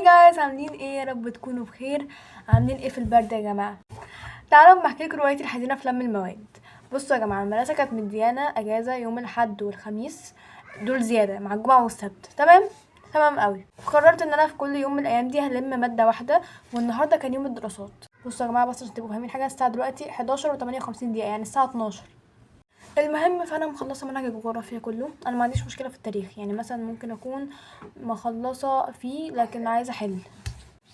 guys، عاملين ايه؟ يا رب تكونوا بخير. عاملين ايه في البرد يا جماعة؟ تعالوا اما احكي لكم روايتي الحزينة في لم المواد. بصوا يا جماعة، المدرسة كانت مديانا اجازه يوم الاحد والخميس، دول زيادة مع الجمعة والسبت. تمام تمام قوي. قررت ان انا في كل يوم من الايام دي هلم مادة واحدة، والنهارده كان يوم الدراسات. بصوا يا جماعة، بس عشان تبقوا فاهمين حاجة، الساعة دلوقتي 11:58 دقيقة، يعني الساعة 12. المهم فانا مخلصة منهج الجغرافيا كله. انا ما عنديش مشكلة في التاريخ، يعني مثلا ممكن اكون مخلصة فيه لكن عايزه احل.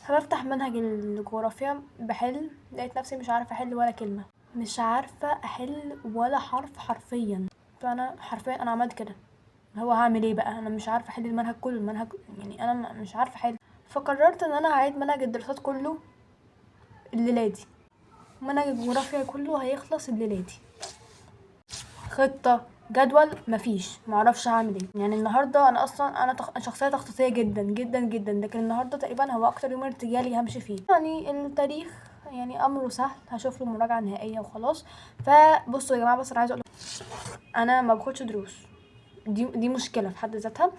فبفتح منهج الجغرافيا بحل، لقيت نفسي مش عارفه احل ولا كلمة، مش عارفه احل ولا حرف حرفيا. فانا حرفيا انا عملت كده، هو هعمل ايه بقى؟ انا مش عارفه احل المنهج كله، المنهج يعني انا مش عارفه احل. فقررت ان انا هعيد منهج الدراسات كله الليلة دي، منهج الجغرافيا كله هيخلص الليلة دي. خطه جدول مفيش، معرفش هعمل ايه. يعني النهارده انا اصلا انا شخصية تخطيطيه جدا جدا جدا، لكن النهارده تقريبا هو اكتر يوم ارتجالي همشي فيه. يعني التاريخ يعني امره سهل، هشوف له مراجعه نهائية وخلاص. فبصوا يا جماعة، بس انا عايزه اقول انا ما باخدش دروس، دي مشكلة في حد ذاتها،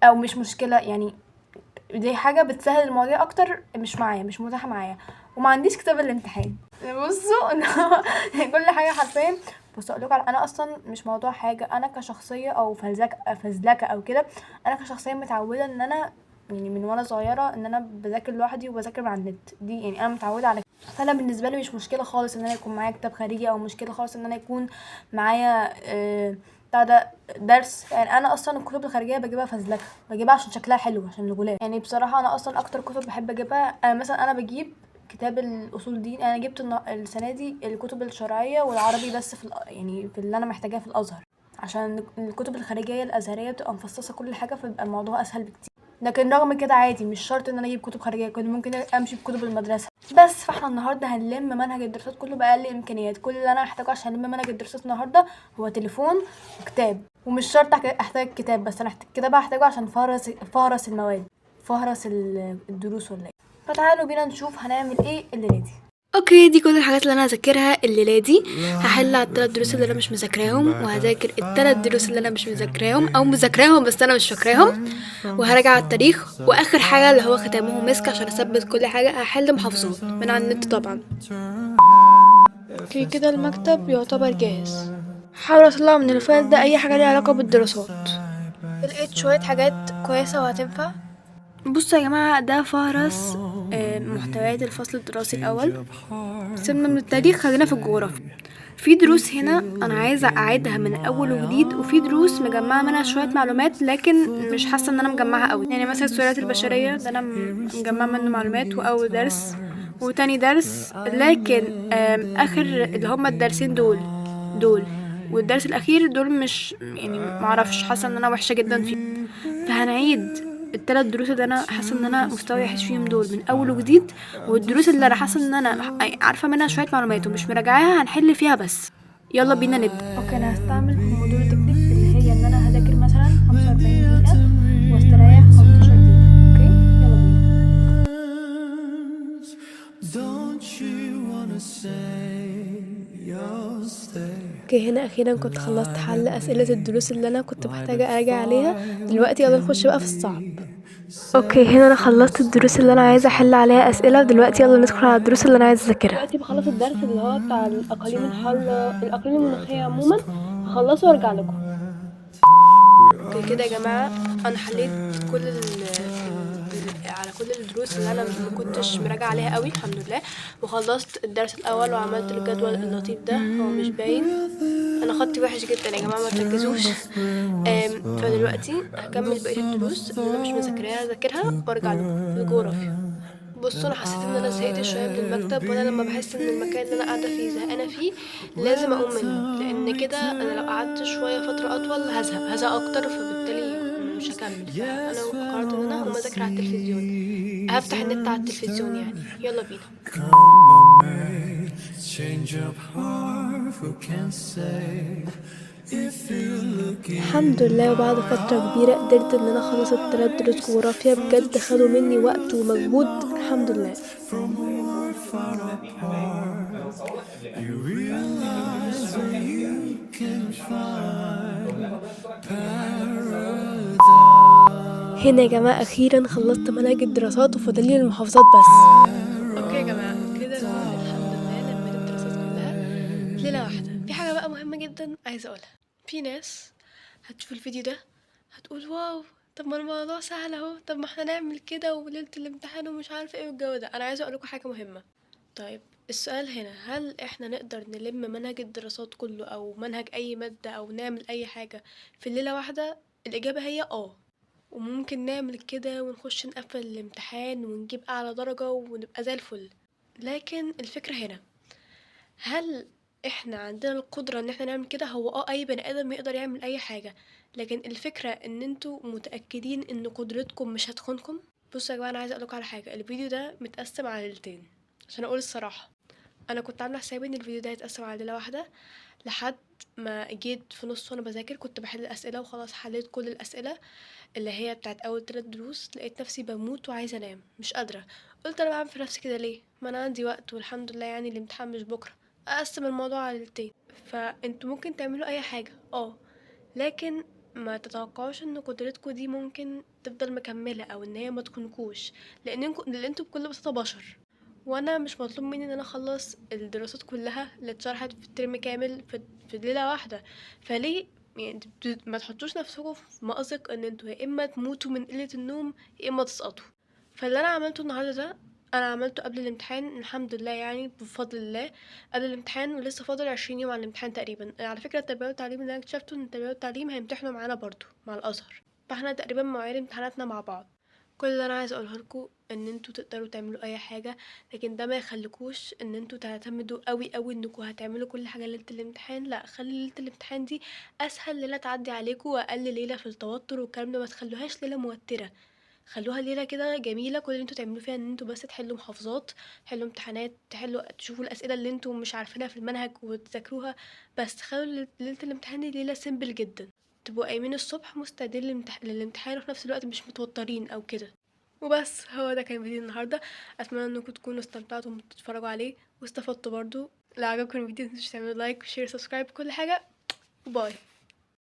او مش مشكلة يعني، دي حاجة بتسهل المواضيع اكتر. مش معايا، مش متاحة معايا، وما عنديش كتاب الامتحان. بصوا كل حاجة حرفيا. بصوا اقول لكم، انا اصلا مش موضوع حاجة، انا كشخصية او فزلكه او كده، انا كشخصية متعوده ان انا يعني من وانا صغيرة ان انا بذاكر لوحدي وبذاكر مع النت، دي يعني انا متعوده على كده. فانا بالنسبة لي مش مشكلة خالص ان انا يكون معايا كتاب خارجي، او مشكلة خالص ان انا يكون معايا بتاع ده درس. يعني انا اصلا الكتب الخارجية بجيبها فزلكه، بجيبها عشان شكلها حلو، عشان الغلاف. يعني بصراحة انا اصلا اكتر كتب بحب اجيبها، انا مثلا انا بجيب كتاب الاصول دين. انا جبت السنة دي الكتب الشرعية والعربي بس في يعني في اللي انا محتاجاه في الازهر، عشان الكتب الخارجية الازهريه بتبقى مفصصه كل حاجة، فبيبقى الموضوع اسهل بكتير. لكن رغم كده عادي، مش شرط ان انا اجيب كتب خارجية، كنت ممكن امشي بكتب المدرسة بس. فاحنا النهارده هنلم منهج الدراسات كله باقل امكانيات. كل اللي انا هحتاجه عشان الم منهج الدراسات النهارده هو تليفون وكتاب، ومش شرط احتاج كتاب بس، انا كتاب هحتاجه عشان فهرس المواد، فهرس الدروس ولا ايه. فتعالوا بينا نشوف هنعمل ايه الليلة دي. okay، دي كل الحاجات اللي انا هذاكرها الليلة دي. هحل على الثلاث دروس اللي انا مش مذاكراهم، وهذاكر الثلاث دروس اللي انا مش مذاكراهم او مذاكراهم بس انا مش فاكراهم، وهراجع على التاريخ، واخر حاجة اللي هو ختامه مسك عشان اثبت كل حاجة. هحل محافظات من على النت طبعا. okay كده المكتب يعتبر جاهز. هحاول اطلع من ال file ده اي حاجة ليها علاقة بالدراسات. لقيت شوية حاجات كويسة وهتنفع. بصوا يا جماعة، ده فهرس محتويات الفصل الدراسي الاول. سيبنا من التاريخ، خلينا في الجغرافيا. في دروس هنا انا عايزه اعيدها من اول وجديد، وفي دروس مجمعة منها شوية معلومات لكن مش حاسه ان انا مجمعها قوي. يعني مثلا السلالات البشرية ده انا مجمعة منه معلومات، واول درس وتاني درس، لكن اخر اللي هما الدرسين دول والدرس الاخير دول مش يعني معرفش، حاسه ان انا وحشة جدا فيه. فهنعيد الثلاث دروس اللي انا حاسه ان انا مستواي وحش فيهم دول من اول وجديد، والدروس اللي انا حاسه ان انا عارفه منها شوية معلومات ومش مراجعاها هنحل فيها بس. يلا بينا نبدا. okay، انا هستعمل Pomodoro technique، اللي هي ان انا هذاكر مثلا 45 دقيقة واستريح 15 دقيقة. okay يلا بينا. Don't you wanna say you'll stay? okay، هنا اخيرا كنت خلصت حل اسئلة الدروس اللي انا كنت محتاجه اراجع عليها. دلوقتي يلا نخش بقى في الصعب. okay، هنا انا خلصت الدروس اللي انا عايزه احل عليها اسئلة. دلوقتي يلا ندخل على الدروس اللي انا عايزه اذاكرها. دلوقتي بخلص الدرس اللي هو بتاع الاقاليم الحارة، الاقاليم المناخية عموما، هخلصه وارجع لكم. okay كده يا جماعة، انا حليت كل على كل الدروس اللي انا ما كنتش مراجعه عليها قوي الحمد لله، وخلصت الدرس الاول وعملت الجدول اللطيف ده. هو مش باين، انا خطي وحش جدا يا جماعة، ما تركزوش. فدلوقتي هكمل بقية الدروس اللي انا مش مذاكراها، اذاكرها وارجع لكم في الجغرافيا. بصوا، انا حسيت ان انا زهقت شوية من المكتب، وانا لما بحس ان المكان اللي انا قاعدة فيه زهقانه فيه لازم اقوم منه، لان كده انا لو قعدت شوية فترة اطول هزهق اكتر، فبالتالي مش هكمل. فانا قررت ان انا هقوم اذاكر على التلفزيون، هفتح النت على التلفزيون يعني. يلا بينا. Change of heart, who can say if you look in الحمد لله، وبعد فترة كبيرة قدرت ان انا اخلص الثلاث دروس جغرافيا. بجد خدوا مني وقت ومجهود، الحمد لله. from world far apart, you realize that you can find paradise. هنا يا جماعة اخيرا خلصت منهج الدراسات وفاضل لي المحافظات بس. okay يا جماعة، كده نكون الحمد لله لميت الدراسات كلها في ليلة واحدة. في حاجة بقى مهمة جدا عايزه اقولها. في ناس هتشوف الفيديو ده هتقول wow، طب ما الموضوع سهل اهو، طب ما احنا نعمل كده وليلة الامتحان ومش عارفه ايه والجو ده. انا عايزه اقول لكم حاجة مهمة. طيب السؤال هنا، هل احنا نقدر نلم منهج الدراسات كله او منهج اي مادة او نعمل اي حاجة في ليلة واحدة؟ الاجابة هي اه، وممكن نعمل كده ونخش نقفل الامتحان ونجيب اعلى درجه ونبقى زي الفل. لكن الفكرة هنا، هل احنا عندنا القدرة ان احنا نعمل كده؟ هو اي بني ادم يقدر يعمل اي حاجة، لكن الفكرة ان انتوا متأكدين ان قدرتكم مش هتخونكم. بصوا يا جماعة، انا عايزة اقولكم على حاجة. الفيديو ده متقسم على ليلتين عشان اقول الصراحة. انا كنت عاملة حسابي ان الفيديو ده هيتقسم على ليلة واحدة، لحد ما جيت في نص وانا بذاكر كنت بحل الاسئلة وخلاص حليت كل الاسئلة اللي هي بتاعت اول 3 دروس. لقيت نفسي بموت وعايزة انام مش قادرة. قلت انا بعمل في نفسي كده ليه؟ ما انا عندي وقت والحمد لله، يعني الامتحان مش بكرة، اقسم الموضوع على ليلتين. فانتوا ممكن تعملوا اي حاجة لكن ما تتوقعوش ان قدرتكم دي ممكن تفضل مكملة او ان هي ما تكونكوش، لان انتوا بكل بساطة بشر. وانا مش مطلوب مني ان انا اخلص الدراسات كلها اللي اتشرحت في الترم كامل في ليلة واحدة. فليه يعني ما تحطوش نفسكم في مأزق ان انتوا يا اما تموتوا من قلة النوم يا اما تسقطوا. فاللي انا عملته النهارده ده انا عملته قبل الامتحان الحمد لله، يعني بفضل الله قبل الامتحان، ولسه فاضل 20 يوم على الامتحان تقريبا. على فكرة التربية والتعليم اللي انا اكتشفته ان التربية والتعليم هيمتحنوا معانا برضو مع الازهر، فاحنا تقريبا مواعيد امتحاناتنا مع بعض. كل اللي انا عايزه اقوله لكم ان انتوا تقدروا تعملوا اي حاجة، لكن ده ما يخليكوش ان انتوا تعتمدوا قوي قوي انكم هتعملوا كل حاجة ليلة الامتحان. لا، خلي ليلة الامتحان دي اسهل ليلة تعدي عليكم واقل ليلة في التوتر والكلام ده. ما تخلوهاش ليلة موتره، خلوها ليلة كده جميلة. كل اللي انتوا تعملوه فيها ان انتوا بس تحلوا محافظات، تحلوا امتحانات، تشوفوا الاسئلة اللي انتوا مش عارفينها في المنهج وتذاكروها بس. خلوا ليلة الامتحان دي ليلة simple جدا، تبقوا قايمين الصبح مستعدين للامتحان وفي نفس الوقت مش متوترين او كده. وبس، هو ده كان فيديو النهارده. اتمنى انكم تكونوا استمتعتوا وتتفرجوا عليه واستفدتوا برضو. لو عجبكم الفيديو متنسوش تعملوا like و share subscribe كل حاجة. bye.